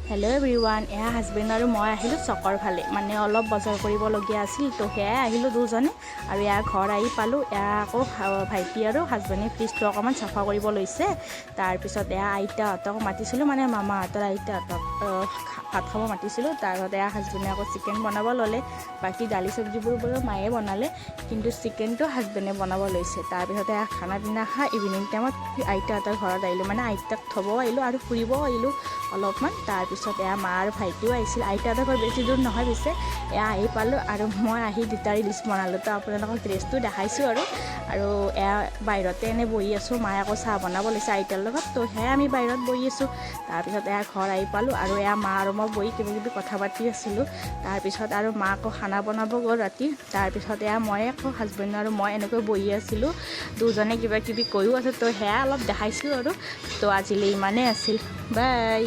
Hello' everyone, এয়া husband আৰু মই আহিলোঁ চকৰ ফালে। মানে অলপ বজাৰ কৰিবলগীয়া আছিল, তো সেয়াই আহিলোঁ দুজনে। আৰু এয়া ঘৰ আহি পালোঁ। এয়া আকৌ ভাইটি আৰু হাজবেণ্ডে ফ্ৰিজটো অকণমান চাফা কৰিব লৈছে। তাৰপিছত এয়া আইতাহঁতক মাতিছিলোঁ, মানে মামাহঁতৰ আইতাহঁতক ভাত খাব মাতিছিলোঁ। তাৰপিছত এয়া হাজবেণ্ডে আকৌ চিকেন বনাব ল'লে। বাকী দালি চব্জিবোৰ বাৰু মায়ে বনালে, কিন্তু চিকেনটো হাজবেণ্ডে বনাব লৈছে। তাৰপিছত এয়া খানা পিনা খাই ইভিনিং টাইমত আইতাহঁতৰ ঘৰত আহিলোঁ, মানে আইতাক থ'বও আহিলোঁ আৰু ফুৰিবও আহিলোঁ অলপমান। তাৰপিছত এয়া মা আৰু ভাইটিও আহিছিল। আইতাহঁতৰ ঘৰ বেছি দূৰ নহয় পিছে। এয়া আহি পালোঁ আৰু মই আহি দুটা ৰিলচ বনালোঁ, তো আপোনালোকক ড্ৰেছটো দেখাইছোঁ। আৰু আৰু এয়া বাহিৰতে এনেই বহি আছোঁ। মায়ে আকৌ চাহ বনাব লৈছে আইতাৰ লগত, তো সেয়াই আমি বাহিৰত বহি আছোঁ। তাৰপিছত এয়া ঘৰ আহি পালোঁ আৰু এয়া মা আৰু মই বহি কিবা কিবি কথা পাতি আছিলোঁ। তাৰপিছত আৰু মা আকৌ খানা বনাব গ'ল ৰাতি। তাৰপিছত এয়া মই আকৌ হাজবেণ্ড আৰু মই এনেকৈ বহি আছিলোঁ, দুজনে কিবা কিবি কৈও আছোঁ, তো সেয়া অলপ দেখাইছোঁ। আৰু তো আজিলৈ ইমানেই আছিল। বাই।